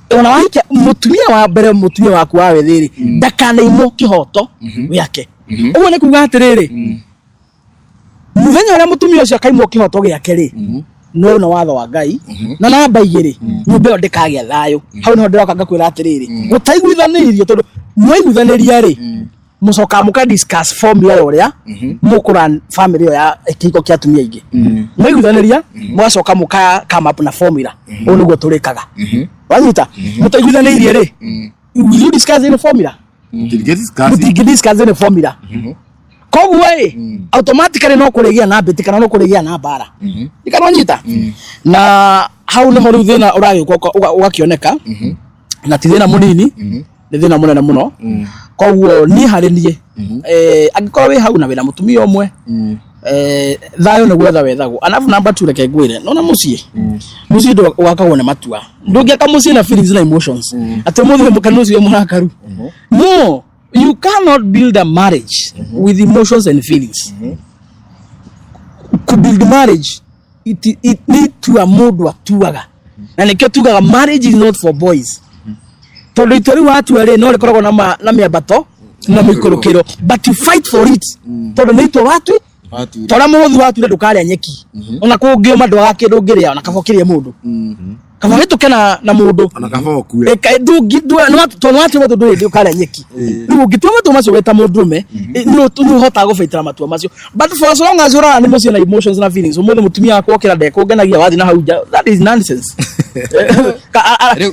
ona wahikia mũtumia wa mbere, mũtumia waku wa wĩthĩ rĩ, ndakanaimwo kĩhoto gĩake. Ũguo nĩ kuga atĩrĩrĩ, mũthenya ũrĩa mũtumia ũcio akaimwo kĩhoto gĩake rĩ, no na watho wa Ngai na namba 2, nyũmba ĩyo ndĩkagĩa thayũ. Hau niho ndĩroka ngakwĩra atĩrĩrĩ, gũtaiguithanĩirio, tondũ mwaiguithanĩria rĩ, mũcokaga mũka discuss formula ya ũrĩa mũkũran family ĩyo ya kĩhiko kĩa atumia aingĩ. Mwaiguithanĩria, mũgacoka mũka come up na formula, ũũ nĩguo tũrĩkaga. Wanyita? Mũtaiguithanĩirie rĩ, will you discuss any formula? Mũtingĩ discuss any formula. Koguo ĩ automatically no kũrĩgĩa na mbĩtĩ kana no kũrĩgĩa na mbara. Ikanonyita na hau nĩho rĩu thĩna ũragĩũka ũgakĩoneka, na ti thĩna mũnini, nĩ thĩna mũnene mũno. Koguo niĩ harĩ niĩ, angĩkorwo wĩ hau na wĩna mũtumia ũmwe, thayũ nĩ gwetha wethagwo. Alafu number 2, reke ngwĩre, nona mũciĩ, mũciĩ ndũ wakagwo nĩ matua. Ndũngĩaka mũciĩ na feelings na emotions, atĩ ũmũthĩ wĩ mũkenu, ũcio wĩ mũrakaru. No, you cannot build a marriage with emotions and feelings. Ku build marriage, it nĩ itua mũndũ atuaga, na nĩkĩo tugaga marriage is not for boys, tondũ itua rĩu watua rĩ, no rĩkoragwo na mĩambato na mĩikũrũkĩro, but you fight for it, tondũ nĩ itua watu tora mũrũthi wature ndũkarĩa nyeki, ona kũngĩũma ndwaga kĩndũ ũngĩrĩa, ona kaba ũkĩrĩe mũndũ, kaba wĩtũke na mũndũ. Ona kaba ũkue. Tondũ watua matua ndũrĩ ndũkarĩa nyeki. Rĩu ũngĩtua matua macio wĩ ta mũndũrũme, nĩ ũhotaga gũbaitĩra matua macio. But for as long as ũrara nĩ mũciĩ na emotions na feelings, ũmũthĩ mũtumia wakwa okĩra ndekũngenagia, wathiĩ na hau nja, that is nonsense.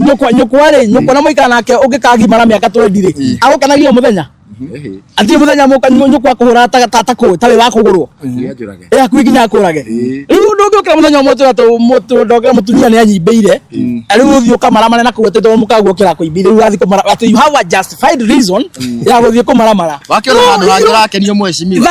Nyũkwa rĩ, nyũkwa na mũikara nake ũngĩkagimara mĩaka 20 rĩ, agũkenagia o mũthenya? Atirĩ mũthenya mũka nyũkwa kũhũra ta kũĩ ta wĩ wa kũgũrwo. Nĩanjũrage. Ĩ hakuhĩ nginya akũrage. Rĩu ndũngĩũkĩra mũthenya ũmwe tũra ndokĩra mũtumia nĩ anyimbĩire, rĩu ũthiĩ ũkamaramare na kũu atĩ tondũ mũkaguo kĩrakũimbĩire, rĩu ũrathiĩ kũmara atĩ you have a justified reason ya gũthiĩ kũmaramara. Wakĩona handũ hangĩ ũrakenio, mheshimiwa.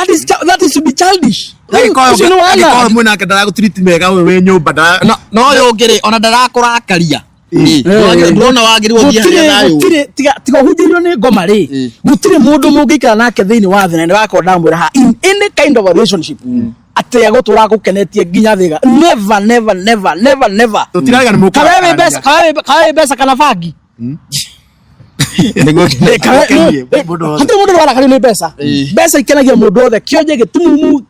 That is to be childish. Ũcio nĩ wana. Angĩkorwo mwĩnake ndaragũtiriti mega, we wĩ nyũmba ndara No ũyũ ũngĩ rĩ, ona ndarakũrakaria. Ndũrona wagĩrĩirwo ũthiĩ harĩa thayũ. Gũtirĩ, tiga ũhunjĩirio nĩ ngoma rĩ, gũtirĩ mũndũ mũngĩikara nake thĩinĩ wa thĩ, na nĩwakorwo ndamwĩra ha in any kind of a relationship atĩ egũtũra gũkenetie nginya thĩga. Never, never, never, never, never. Tũtirarega nĩ Kana wĩ mbeca, kana wĩ mbeca kana bangi. Nĩguo. Gũkenie mũndũ wothe. Hatirĩ mũndũ ũrarakario nĩ mbeca. Mbeca ikenagia mũndũ wothe, kĩonje gĩtumumu,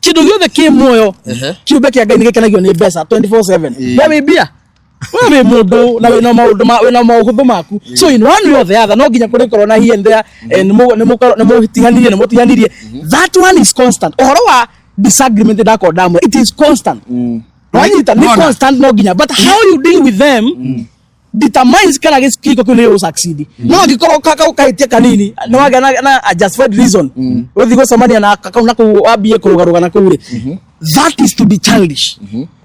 kĩndũ gĩothe kĩ muoyo, kĩũmbe kĩa Ngai nĩ gĩkenagio nĩ mbeca 24/7. We wĩ mbia, we wĩ mũndũ na wĩna maũndũ wĩna maũhũthũ maku. So in one way or the other no nginya kũrĩkorwo na here and there, nĩ mũtiganirie, nĩ mũtiganirie. That one is constant. Ũhoro wa disagreement, ndakorwo ndamwe, it is constant. Wanyita? Nĩ Nona. constant, no nginya, but how you deal with them determines kana gĩkiko kĩu nĩ gĩgũ-succeed. No angĩkorwo kahĩtia kanini nĩ wagĩa na a justified reason ũthiĩ gũcemania na kau na kũu wambie kũrũgarũga na kũu rĩ, that is to be childish.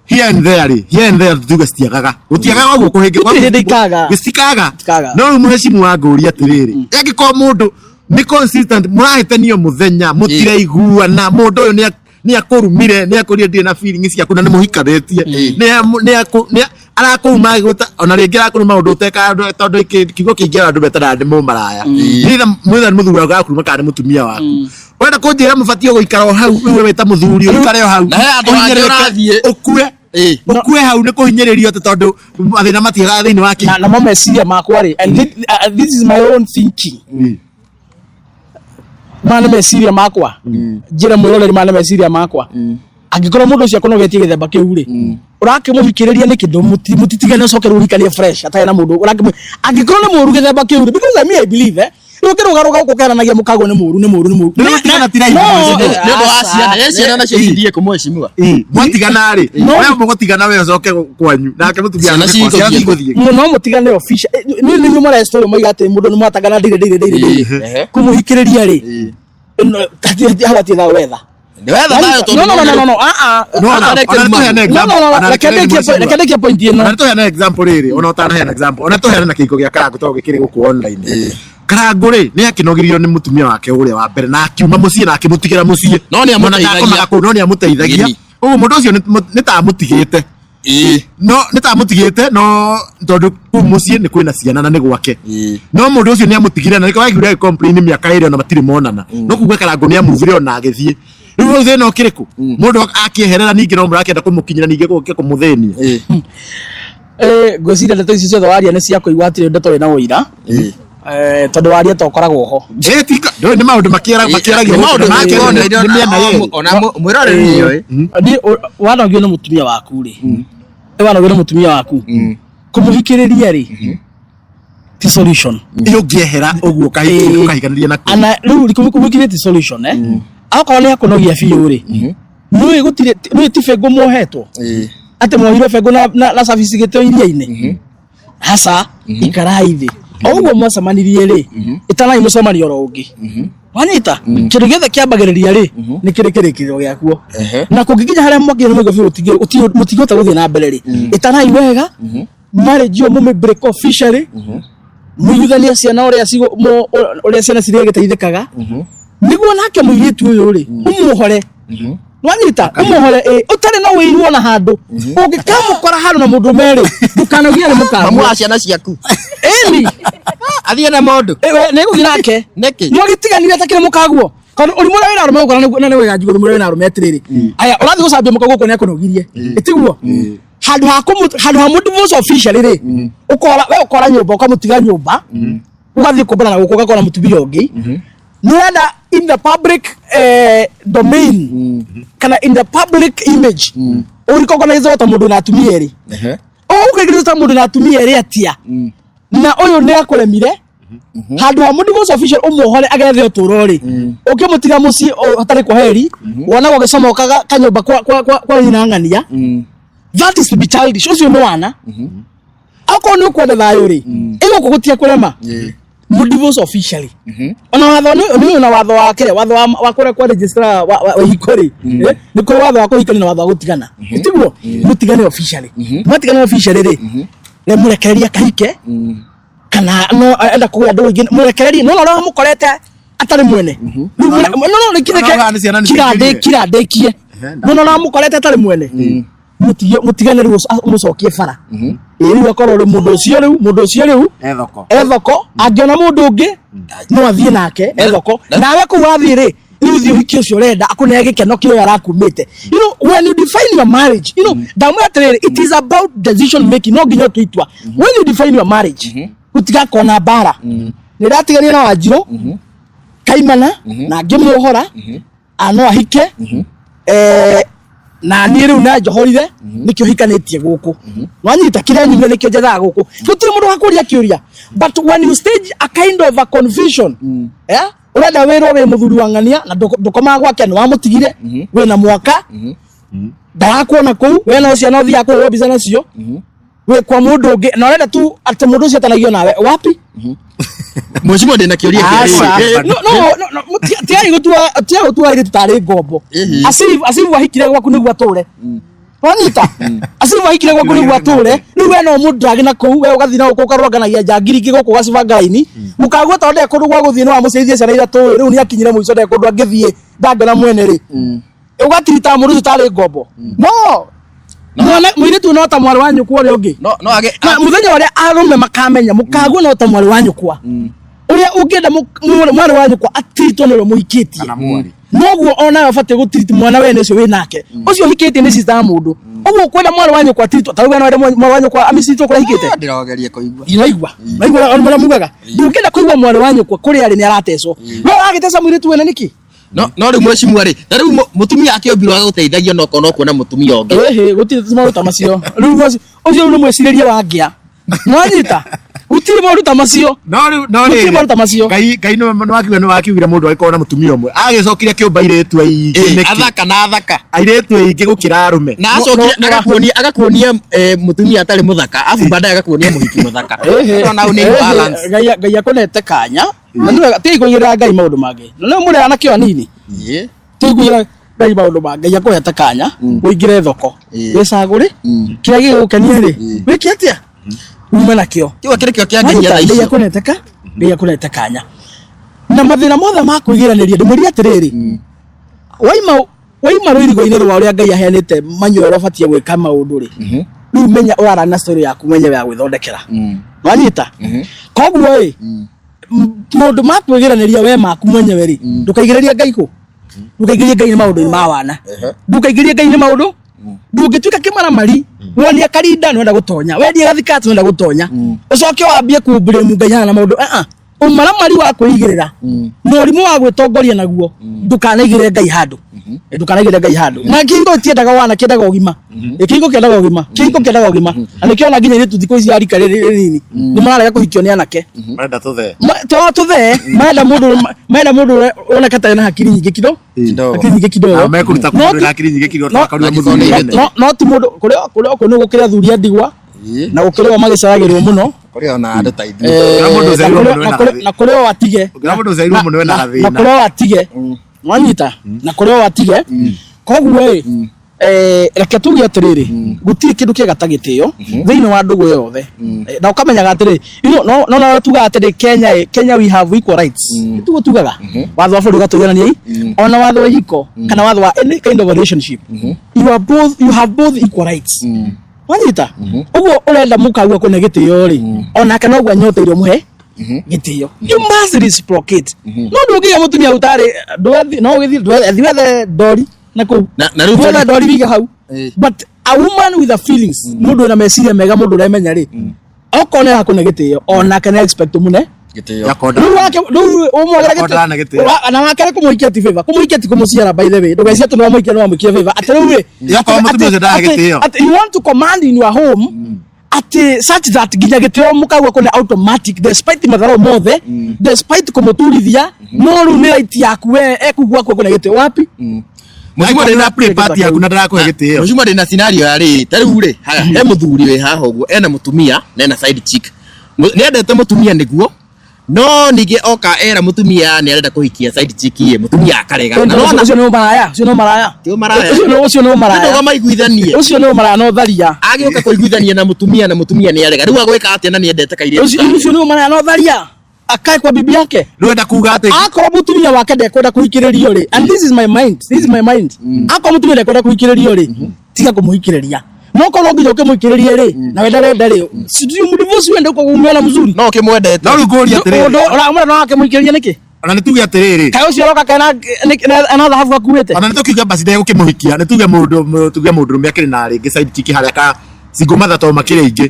Here and there rĩ, here and there tuge citiagaga, gũtiagaga ũguo kũhĩngĩ. Gũtirĩ hĩndĩ ikaga. Gĩcikaga. Itikaga. No rĩu mũhecimu wa ngũria atĩrĩrĩ, angĩkorwo mũndũ nĩ consistent, mũrahĩtanio mũthenya, mũtiraiguana, mũndũ ũyũ nĩ akũrumire, nĩ akũrire, ndirĩ na feeling ciaku, na nĩ mũhikanĩtie, nĩ arakũruma agĩgwĩta, ona rĩngĩ arakũruma ũndũ ũtekaga, tondũ kiugo kĩingĩ andũ metanaga nĩ mũmaraya. Either nĩ mũthuri waku arakuruma kana nĩ mũtumia waku. Wenda kũnjĩra mũbatiĩ gũikara o hau, rĩu we ta mũthuri ũikare o hau Na he handũ hangĩ ũhinyĩrĩrĩke, ũrathiĩ. ũkue ũkue hau nĩ kũhinyĩrĩrio atĩ tondũ mathĩna matiagaga thĩinĩ wa Na namo meciria makwa rĩ, and this is my own thinking, maya nĩ meciria makwa, njĩra mwĩroreri, maya nĩ meciria makwa. Angĩkorwo mũndũ ũcio akũnogetie gĩthemba kĩu rĩ, ũrakĩmũhikĩrĩria nĩkĩ? Mũtitigane, ũcoke rĩu ũhikanie fresh atarĩ na mũndũ angĩkorwo nĩ mũru gĩthemba kĩu rĩ, because I mean, I believe, rĩu ũkĩrũgarũga gũkũ ũkeranagia mũkagwo nĩ mũru, nĩ mũru, nĩ mũru. Nĩ gũtigana ti raithi. No, Nĩ ũndũ wa aca. ciana, ciana nacio cithiĩ kũ, mheshimiwa? Mwatigana rĩ, we mũgũtigana, we ũcoke kwanyu nake mũtumia Ciana acoke kwao. Ciana cigũthiĩ. cigũthiĩ. Mũno mũtigane official. Nĩ nĩ mara story moiga atĩ mũndũ nĩ mwatangana ndire ndire ndire ndire kũmũhikĩrĩria rĩ, hau hatirĩ thayũ wetha. Nĩ wetha thayũ tondũ No, no, no, no, no, no, ah, ah. No, ona Reke ona tũheane No, example, no, no, ona reke reke ndĩkie reke ndĩkie point ĩno. Ona tũheane example rĩrĩ, ona ũtanaheana example, ona tũheane na kĩhiko gĩa Karangũ tondũ gĩkĩrĩ gũkũ online. Karangũ rĩ, nĩ akinogiririo nĩ mũtumia wake ũrĩa wa mbere na akiuma mũciĩ na akĩmũtigĩra mũciĩ. No nĩ amũteithagia. Ona ndakomaga kũu, no nĩ amũteithagia. Ĩni. Ũguo mũndũ ũcio nĩ ta amũtigĩte. Ĩĩ. No nĩ ta amũtigĩte, no tondũ kũu mũciĩ nĩ kwĩna ciana na nĩ gwake. No mũndũ ũcio nĩ amũtigire na nĩkĩo waiguire agĩ complain mĩaka 2 ona matirĩ monana. No kuga Karangũ nĩ amuvire ona agĩthiĩ. Rĩu hau thĩna ũkĩrĩ kũ? Mũndũ akĩeherera ningĩ no mũrakĩenda kũmũkinyĩra ningĩ gũke kũmũthĩnia. Ngwĩciria ndeto ici ciothe waria nĩ cia kũigua hatirĩ ndeto ĩna ũira. Tondũ waria to ũkoragwo ho. Ndũĩ nĩ maũndũ makĩaragio Nĩ maũndũ gũkũ na make makĩonagio nĩ mĩena yerĩ. Ona mwĩroreri nĩoĩ. Niĩ wanogio nĩ mũtumia waku rĩ, wanogio nĩ mũtumia waku, kũmũhikĩrĩria rĩ ti solution. Ĩ ũngĩehera ũguo ũkahikanĩria na kũu. Ana rĩu kũmũhikĩrĩria ti solution eh. Akorwo nĩ akũnogia biũ rĩ, nĩũĩ gũtirĩ, nĩũĩ ti bengũ muohetwo, atĩ muohirwo bengũ na service gĩtĩ iria-inĩ. Haca, ikarai thĩ. O ũguo mwacemanirie rĩ, ĩtanai mũcemanio oro ũngĩ. Wanyita? Kĩndũ gĩothe kĩambagĩrĩria rĩ, nĩ kĩrĩ kĩrĩkĩrĩro gĩakuo. Na kũngĩkinya harĩa mwakinya nĩ mũigo biũ mũtingĩhota gũthiĩ na mbere rĩ, ĩtanai wega, marriage ĩyo mũmĩ break officially, mũiguithanie ciana ũrĩa ũrĩa ciana cirĩgĩteithĩkaga, nĩguo nake mũirĩtu ũyũ rĩ, ũmuohore. Nwanyita ũmuohore ĩ ũtarĩ na ũiru ona handũ. Ũngĩkamũkora handũ na mũndũ merĩ, ndũkanagie nĩ mũkaguo. Mamu wa ciana ciaku. Ĩni. Athiĩ na mũndũ. Nĩ gũthiĩ nake. Nĩkĩ? Mwagĩtiganire atakĩrĩ mũkaguo. Tondũ ũrimũ ũrĩa wĩna arũme gũkũ na nĩ wega njigũ ũrimũ ũrĩa wĩna arũme atĩrĩrĩ. Aya, ũrathiĩ gũcambia mũkaguo gũkũ nĩ akũnogirie. Ĩtiguo? Handũ ha kũmũ, handũ ha mũ divorce officially rĩ, ũkora, we ũkora nyũmba, ũkamũtiga nyũmba, ũgathiĩ kũmbana na gũkũ ũgakora mũtumia ũngĩ. Nĩ ũrenda in the public domain kana in the public image ũrikogonaize ta mũndũ na atumia erĩ. Ũkũrikogonaize ta mũndũ na atumia erĩ atia? Na ũyũ nĩ akũremire. Handũ ha mũndũ divorce official ũmuohore agethe ũtũũro rĩ, ũkĩmũtiga mũciĩ hatarĩ kwa heri, wonagwo agĩcomokaga kanyũmba kwa nyina ng'ania. That is to be childish. Ũcio nĩ wana. Akorwo nĩ ũkwenda thayũ rĩ, ĩgũkũ gũtia kũrema. Mu divorce officially. Ona watho nĩ ona watho wa kĩrĩa, watho wa kũrĩa kwa registrar wa ihiko rĩ, nĩ kũrĩ watho wa kũhikania na watho wa gũtigana. Tiguo? Mũtigane officially. Mwatigana officially rĩ, nĩ mũrekererie akahike, kana no enda kũgĩa andũ aingĩ, mũrekererie, no ũrĩa mũkorete atarĩ mwene. Rĩu no, no, No, no, nĩ ciana nĩ kira cingĩrire. kira ndĩkie. No, no, mũkorete atarĩ mwene. Mũtigane rĩu mũcokie bara. Ĩ rĩu akorwo rĩu mũndũ ũcio rĩu, mũndũ ũcio rĩu E thoko. E thoko, angĩona mũndũ ũngĩ no athiĩ nake e thoko. Nawe kũu wathiĩ rĩ, rĩu thiĩ ũhiki ũcio ũrenda akũnee gĩkeno kĩrĩa arakumĩte. You know, when you define your marriage, you know, ndamwĩra atĩrĩrĩ, it is about decision making, no nginya ũtue itua. When you define your marriage, gũtigakorwo na mbara. Nĩ ndatiganire na Wanjirũ kaimana na ngĩmuohora, no ahike, na niĩ rĩu na njohorire nĩkĩo hikanĩtie gũkũ. Wanyita? Kĩrĩa nyumire nĩkĩo njethaga gũkũ. Gũtirĩ mũndũ wakũria kĩũria. But when you stage a kind of a confusion, ũrenda wĩrwo wĩ mũthuri wa ng'ania na ndũkomaga gwake, nĩ wamũtigire wĩna mwaka ndarakuona kũu, we no ciana ũthiaga kũhũrwo mbica nacio wĩ kwa mũndũ ũngĩ, na ũrenda tu atĩ mũndũ ũcio atanagio nawe wapi? Mheshimiwa, ndĩna kĩũria kĩa Aca. rĩrĩ. No, no, no, no, tigai gũtua airĩtu tarĩ ngombo. Asivu ahikire gwaku nĩguo atũre. Wanyita? Asivu ahikire gwaku nĩguo atũre. Rĩu we no mũndragi na kũu, we ũgathiĩ na gũkũ ũkarũanganagia njangiri ingĩ gũkũ ũgacibanga raini. Mũkagua tondũ ndarĩ kũndũ gwa gũthiĩ, nĩ wamũciarithia ciana ithatũ, rĩu nĩ akinyire mũico ndarĩ kũndũ angĩthiĩ, ndangĩona mwene rĩ. Ũgatirita mũndũ ũcio tarĩ ngombo. No mwana mũirĩtu no ta mwarĩ wa nyũkwa ũrĩa ũngĩ. No, no age Na mũthenya ũrĩa arũme makamenya mũkagua no ta mwarĩ wa nyũkwa ũrĩa ũngĩenda mwarĩ wa nyũkwa atiritwo nĩ ũrĩa mũhikĩtie, Kana mwarĩ. Noguo onawe ũbatiĩ gũtiriti mwana wene ũcio wĩ nake, ũcio ũhikĩtie nĩ sister ya mũndũ. Ũguo ũkwenda mwarĩ wa nyũkwa atiritwo ta rĩu we no wende mwarĩ wa nyũkwa amicitwo kũrĩa ahikĩte? Ndĩrogeria kũigua. Iraigua naigua arĩa mugaga ndũngĩenda kũigua mwarĩ wa nyũkwa kũrĩa arĩ nĩ aratecwo, no ũragĩteca mũirĩtu wene nĩkĩ? No no rĩu mheshimiwa rĩ, na rĩu mũtumia akĩũmbirwo agũteithagia no korwo no kuona mũtumia ũngĩ. Ĩhĩ, gũtirĩ maũndũ ta macio rĩu. Ũcio rĩu nĩ mwĩcirĩrie wa ngĩa. Nwanyita? Gũtirĩ maũndũ ta macio. No rĩu no Gũtirĩ rĩrĩ maũndũ ta macio. Ngai nĩ wakiugire mũndũ agĩkorwo na mũtumia ũmwe agĩcokire kĩũmba airĩtu aingĩ nĩkĩ? Athaka na athaka. Airĩtu aingĩ gũkĩra arũme. Na acokire agakuonia mũtumia atarĩ mũthaka, afu baadaye agakuonia mũhiki mũthaka. Ũrona hau nĩ imbalance. Ngai akũnete kanya na nĩ wega tigai kũigĩrĩra Ngai maũndũ mangĩ, na nĩ mũrĩ anake o anini. Tigai kũigĩrĩra Ngai maũndũ mangĩ. Ngai akũhete kanya ũingĩre thoko, wĩcagũre kĩrĩa gĩgũgũkenia rĩ, wĩke atĩa, ume nakĩo. Kĩu akĩrĩ kĩo kĩangenia thaa Ngai ici. Ngai akũnete kanya na mathĩna mothe ma kwĩgiranĩria. Ndĩmwĩrire atĩrĩrĩ, waima Waima rũirigo-inĩ rwa ũrĩa Ngai aheanĩte manyo ũrĩa ũbatiĩ gwĩka maũndũ rĩ, rĩu menya ũrarana na story yaku mwenyewe ya gwĩthondekera. Wanyita? Koguo ĩ, maũndũ ma kwĩgiranĩria we maku mwenyewe rĩ, ndũkaigĩrĩrie Ngai kũ? Ndũkaigĩrĩrie Ngai nĩ maũndũ-inĩ ma wana. Ndũkaigĩrĩrie Ngai nĩ maũndũ ndũngĩtuĩka kĩmaramari wonia karinda nĩwenda gũtonya wendie gathikati nĩwenda gũtonya ũcoke wambie kũmblame Ngai hana na maũndũ ah ũmaramari wa kwĩigĩrĩra na ũrimũ wa gwĩtongoria naguo ndũkanaigĩrĩre Ngai handũ. Ndũkanaigĩrĩre Ngai handũ. Na kĩhingo gĩtiendaga wana, kĩendaga ũgima. Kĩhingo kĩendaga ũgima, kĩhingo kĩendaga ũgima. Na nĩkĩo ona nginya airĩtu thikũ ici a rika rĩrĩ rĩnini nĩ mararega kũhikio nĩ anake. Marenda tũthee. To tũthee, marenda mũndũ ũrĩa woneka ta ena hakiri nyingĩ kidogo. Kidogo. Hakiri nyingĩ kidogo. Na mekũruta No kũndũ ti- na hakiri nyingĩ kidogo no- takaruga no- mũthuri no- wene. no ti mũndũ kũrĩa kũu nĩ gũkĩrĩ athuri a ndigwa na gũkĩrĩ o magĩceragĩrwo mũno. Kũrĩ ona andũ ta ithuĩ. Ũngĩra mũndũ Na ũciarirwo kũrĩ- mũno na ena kũrĩ- gathĩ- na kũrĩ o atige. Ũngĩra mũndũ ũciarirwo mũno ena Na gathĩna. kũrĩ o atige. Wanyita? Na kũrĩ o atige. Koguo ĩ, reke tuge atĩrĩrĩ, gũtirĩ kĩndũ kĩega ta gĩtĩo thĩinĩ wa ndũgũ yothe. Na ũkamenyaga atĩrĩ, you know, no no tugaga atĩrĩ, Kenya ĩ, Kenya we have equal rights. Nĩguo tugaga watho wa bũrũri ũgatũiganania ĩ, ona watho wa ihiko kana watho wa any kind of a relationship, you have both equal rights. Wanyita? Ũguo ũrenda mũkagua kũne gĩtĩo rĩ, onake noguo anyoteire ũmũhe gĩtĩo. You must reciprocate. No ndũngĩgĩa mũtumia ũtarĩ ndũgathi, no ũgĩthiĩ ndũgathiĩ wethe ndori na kũu. Na rĩu Wethe ndori wige hau. But a woman with a feelings, mũndũ wĩna meciria mega, mũndũ ũremenya rĩ, okorwo nĩ arakũne gĩtĩo, onake nĩ expect ũmũne gĩtĩo. Yakonda. Rĩu wake rĩu ũmwagĩra Yakonda na gĩtĩo. Na wake nĩ kũmũhikia ti favor, kũmũhikia ti kũmũciara, by the way. Ndũgecirie atĩ nĩ wamũhikia nĩ wamũhikia favor. Atĩ rĩu rĩ, Yakorwo mũtumia ũcio ndarĩ gĩtĩo. Atĩ you want to command in your home atĩ such that nginya gĩtĩo mũkagua kũne automatic despite matharau mothe, despite kũmũturithia, no rĩu nĩ right yaku we ekugua kũne gĩtĩo wapi. Mũcuma ndĩna play part yaku na ndarakũhe gĩtĩo. Mũcuma ndĩna scenario ya rĩrĩ, ta rĩu rĩ, haya, he mũthuri wĩ haha ũguo ena mũtumia na ena side chick. Nĩ endete mũtumia nĩguo, no ningĩ oka era mũtumia nĩ arenda kũhikia side chick ĩ, mũtumia akarega. Na nona Ũcio nĩ ũmaraya, ũcio nĩ ũmaraya. Ti ũmaraya. Ũcio nĩ ũmaraya. Ndũga maiguithanie. Ũcio nĩ ũmaraya no tharia. Agĩũka kũiguithania na mũtumia na mũtumia nĩ arega. Rĩu agwĩka atĩa na nĩ endete kairĩtu? Ũcio nĩ ũmaraya no tharia. Akae kwa bibi yake. Rĩu kuga atĩ Akorwo mũtumia wake ndekwenda kũhikĩrĩrio rĩ, and this is my mind, this is my mind, akorwo mũtumia ndekwenda kũhikĩrĩrio rĩ, tiga kũmũhikĩrĩria. No korwo nginya ũkĩmũhikĩrĩrie rĩ, na we ndarenda rĩ, si mdivorce, uende uko umeona mzuri. No ũkĩmwendete. No rĩu ngũria atĩrĩrĩ. Ũndũ ũramwenda no akĩmũhikĩrĩria nĩkĩ? Ona nĩ tuge atĩrĩrĩ. Kaĩ ũcio aroka kena ena thahabu akuĩte? Ona nĩ tũkiuga basi ndegũkĩmũhikia, nĩ tuge mũndũ, tuge mũndũrũme akĩrĩ na rĩngĩ side chick harĩa ka single mother to makĩrĩ aingĩ.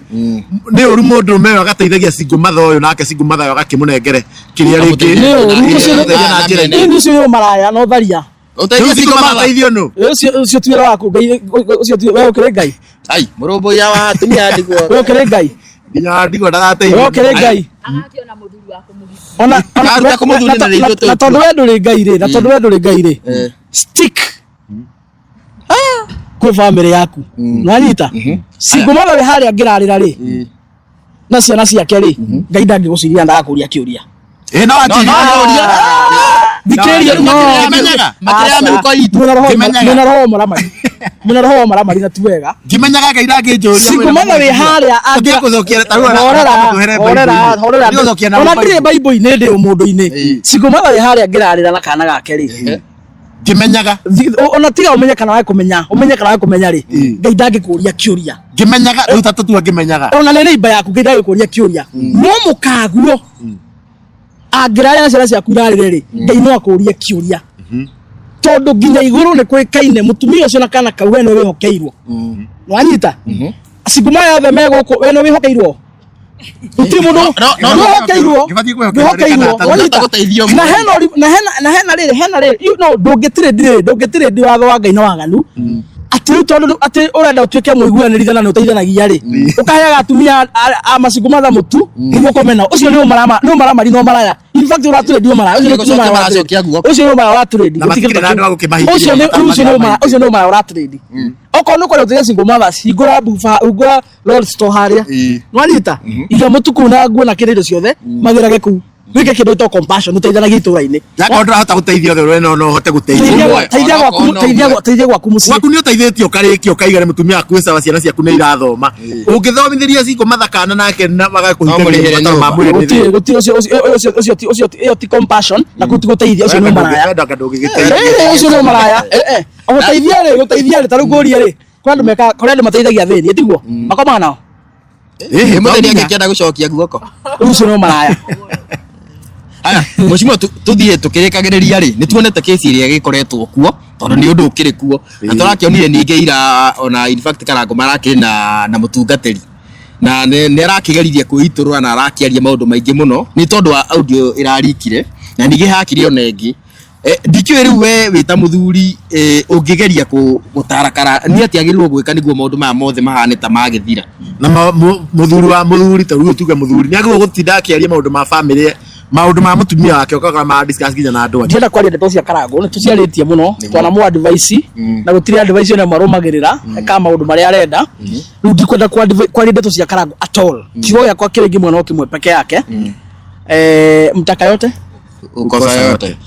Nĩ ũru mũndũrũme ũyũ agateithagia single mother ũyũ, nake single mother ũyũ agakĩmũnengere kĩrĩa rĩngĩ. Nĩ ũru ũcio. Agateithia na njĩra ĩngĩ. Nĩ ũcio nĩ ũmaraya no tharia. Ũteithie Rĩu single mother ateithio nũ? Ũcio ti wĩra waku Ngai, ũcio ti we ũkĩrĩ Ngai. Ai, mũrũmbũiya wa atumia a ndigwa. We ũkĩrĩ Ngai. Nginya ndigwa ndagateithio. We ũkĩrĩ Ngai. Agakĩona mũthuri wa kũmũhikia. Ona Aruta kũmũthuri na rĩitũ na tondũ we ndũrĩ Ngai rĩ, na tondũ we ndũrĩ Ngai rĩ, stick kwĩ family yaku. Nwanyita? Single mother wĩ harĩa angĩrarĩra rĩ, na ciana ciake rĩ, Ngai ndangĩgũciria, ndagakũria kĩũria. Ĩ no No, no, anjĩrie. Thikĩrĩria, No, no. makĩrĩa makĩrĩa mĩhuko itũ. Mwĩna roho- Ngĩmenyaga. mwĩna roho wa ũmaramari, mwĩna roho wa ũmaramari na ti wega. Ngĩmenyaga Ngai ndangĩnjũria. Single mother wĩ harĩa Tũtige gũcokia ta rĩu Horera, horera, horera. Tũtige gũcokia na Ona ndirĩ Bible. Bible-inĩ, ndĩ ũmũndũ-inĩ. Single mother wĩ harĩa angĩrarĩra na kana gake rĩ, Ngĩmenyaga. Ona tiga ũmenye kana wage kũmenya, ũmenye kana wage kũmenya rĩ, Ngai ndangĩkũria kĩũria. Ngĩmenyaga rĩu ta tũtua ngĩmenyaga. Ona nĩ neighbor yaku, Ngai ndangĩkũria kĩũria. No mũkaguo angĩrarĩra na ciana ciaku irarĩre rĩ, Ngai no akũrie kĩũria, tondũ nginya igũrũ nĩ kũĩkaine mũtumia ũcio na kana kau we nĩ wĩhokeirwo. Wanyita? Single mother othe me gũkũ, we nĩ wĩhokeirwo, gũtirĩ mũndũ No, no, wĩhokeirwo. Ngĩbatiĩ kwĩhokerwo nĩ Wĩhokeirwo. kana Wanyita? Gũteithio Na hena na hena rĩrĩ, hena rĩrĩ, you know, ndũngĩtirĩndi rĩrĩ, ndũngĩtirĩndi watho wa Ngai na waganu, atĩ rĩu tondũ atĩ ũrenda ũtuĩke mũiguanĩri na nĩ ũteithanagia rĩ, ũkaheaga atumia a masingle mother mũtu nĩguo ũkome nao. Ũcio nĩ ũmarama, nĩ ũmaramari na ũmaraya. In fact, ũratũrĩndi ũmaraya ũcio. Nĩ Nĩ ũmaraya. maracokia guoko. Ũcio nĩ ũmaraya ũratũrĩndi. Na matikĩrĩ na andũ a gũkĩmahikia. Ũcio nĩ ũcio nĩ ũmaraya, ũcio nĩ ũmaraya ũratũrĩndi. Okorwo nĩ ũkwenda gũteithia single mothers, hingũra bufa, hingũra Lord store harĩa. Nwanyita? Iga mũtu kũu na nguo na kĩrĩa indo ciothe magĩrage kũu. Wĩke kĩndũ gĩtagwo compassion, ũteithanagie itũra-inĩ. Jakorwo ndũrahota gũteithia othe, we no ũhote gũteithia. Teithia Ũmwe, teithia ona gwaku okorwo no teithia ũmwe. teithia gwaku mũciĩ. Gwaku nĩ ũteithĩtio ũkarĩkia ũkaiga nĩ mũtumia waku wĩ sawa, ciana ciaku nĩ irathoma. Ũngĩthomithĩria cingo mathakana nake na magakũhinga No mũrĩhĩre mabataro ma nyũmba. mwĩrĩ nĩ Gũtirĩ thĩna. gũtirĩ ũcio ũcio ũcio ũcio ti ũcio ti ĩyo ti compassion na kũu ti gũteithia, ũcio nĩ ũmaraya. Wenda anga ndũngĩgĩteithia. Eh, ũcio nĩ ũmaraya. Eh, eh. Gũteithia rĩ, gũteithia rĩ, ta rĩu ngũrie rĩ, kũrĩ andũ mekaga, kũrĩ andũ mateithagia athĩni, tiguo? Makomaga nao. Ĩhĩ, Nĩ mũthenya no nginya. angĩkĩenda gũcokia guoko. Rĩu ũcio nĩ ũmaraya. Aya, mũcimo tũthiĩ tũkĩrĩkagĩrĩria rĩ, nĩ tuonete kesi ĩrĩa ĩgĩkoretwo kuo tondũ nĩ ũndũ ũkĩrĩ kuo na tũrakĩonire ningĩ ira ona in fact Karango marakĩrĩ na mũtungatĩri na nĩ arakĩgeririe kwĩitũrũra na arakĩaria maũndũ maingĩ mũno nĩ tondũ wa audio ĩrarikire na ningĩ hakiri ona ĩngĩ. Ndikĩũĩ rĩu we wĩ ta mũthuri, ũngĩgeria gũtara kara nĩ atĩa agĩrĩirwo gwĩka nĩguo maũndũ maya mothe mahane ta magĩthira? Na mũthuri wa mũthuri, ta rĩu tuge mũthuri nĩ agĩrĩirwo gũtinda akĩaria maũndũ ma family, maũndũ ma mũtumia wake, ũkagora ma discuss nginya na andũ angĩ. Ndienda kwaria ndeto cia Karangũ, nĩ tũciarĩtie mũno, twanamũ advice na gũtirĩ advice ona ĩmwe arũmagĩrĩra, ekaga maũndũ marĩa arenda. Rĩu ndikwenda kwaria ndeto cia Karangũ at all. Kiugo gĩakwa kĩrĩa ingĩmwĩra no kĩmwe peke yake. Mtaka yote ukosa yote.